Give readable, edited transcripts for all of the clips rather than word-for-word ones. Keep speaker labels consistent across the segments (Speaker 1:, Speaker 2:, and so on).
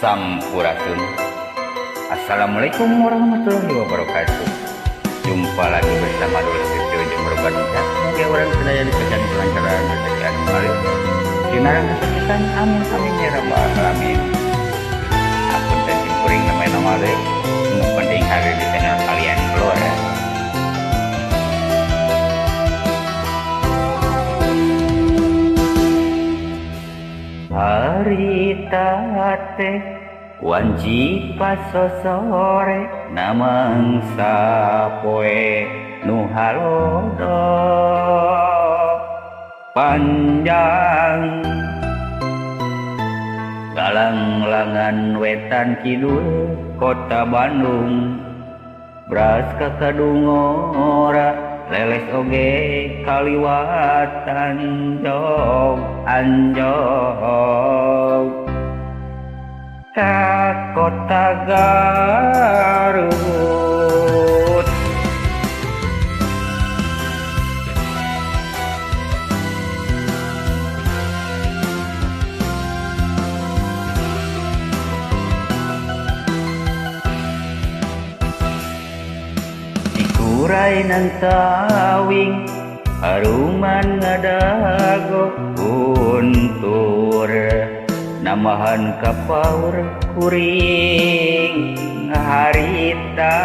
Speaker 1: Sampurasun. Assalamualaikum warahmatullahi wabarakatuh. Jumpa lagi bersama Dulur Studio Jember Bandung. Semoga orang sedaya diberikan kelancaran rezeki anu ngalir, dinarang kesucian, amin amin ya rabbal alamin. Apunten simkuring namanya nama deui, nu penting hadir di channel kalian keluar. Harita teh wanci pasosore namangsa poe nu halodo panjang galanglangan wetan kidul kota Bandung bras kakadungora leles oge kaliwatan jog anjog ka kota Garut. Cikuray tawing haruman ngadago guntur namahan kapaur kuring harita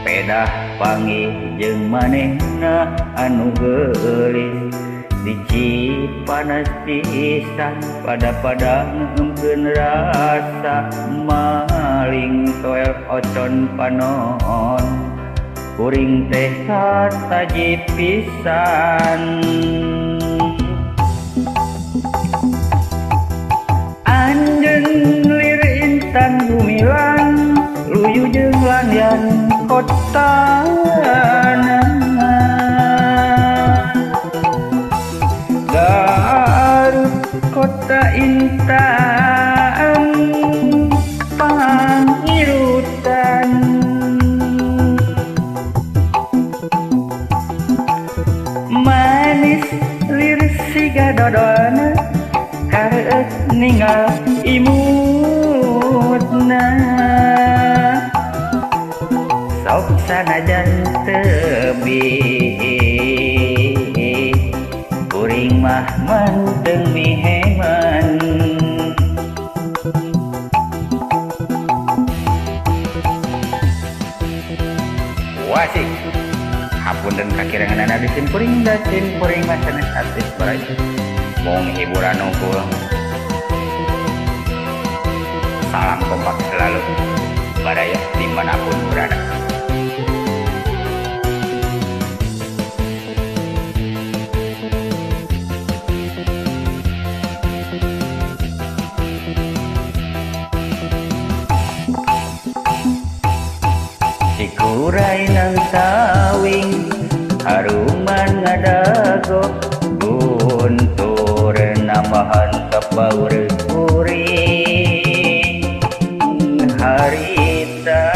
Speaker 1: pedah panggih jeung manehna anu geulis di Cipanas pisan pada-pada ngeumkeun rasa maling toel ocon panon kuring teh kataji pisan. Anjeun lir intan gumilang luyu jeung lanyan kotana Garut kota intan pangirutan manis lir siga dodona kareueut ninggal imutna sok sanajan tebih kuring mah manteng miheman. Wasik hapunten kakiranganana di simkuring da simkuring mah sanes artis baraya mong hiburan unggul. Salam kompak selalu baraya dimanapun berada. Cikuray nang tawing haruman ngadago guntur namahan kapaur kuring harita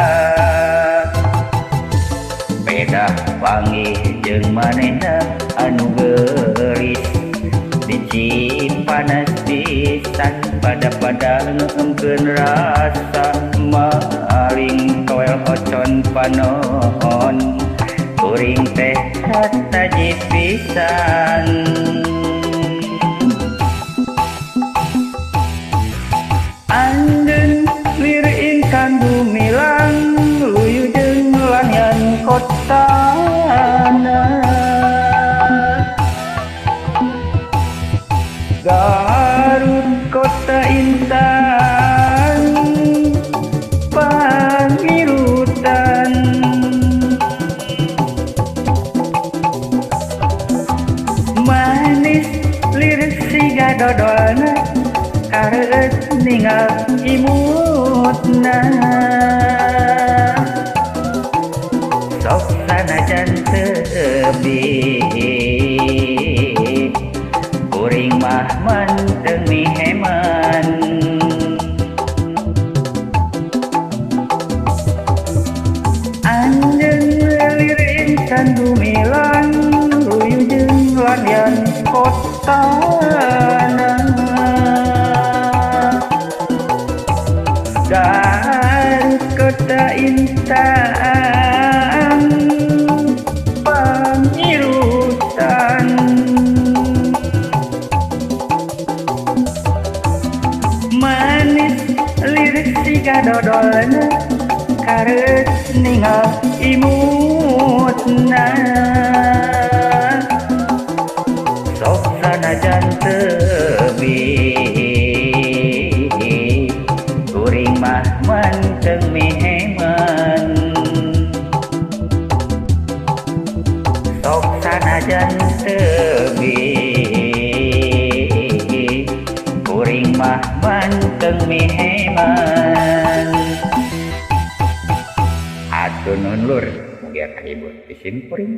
Speaker 1: pedah panggih jeung manehna anu geulis di Cipanas pisan pada-pada ngeumkeun rasa maling toel ocon panon kuring teh kataji pisan. Anjeun lir intan gumilang luyu jeung lanyan kotana Garut kota intan pangirutan manis lir siga dodolna kareueut ninggal imutna sok sanajan tebih kuring mah manteng miheman. Anjeun lir intan gumilang luyu jeung lanyan kotana. Jolna karet ningal imutna sok sanajan tebih kuring mah manteng miheman sok sanajan tebih kuring mah manteng miheman. Hatur nuhun lur, mugia kahibur. Isim kuring.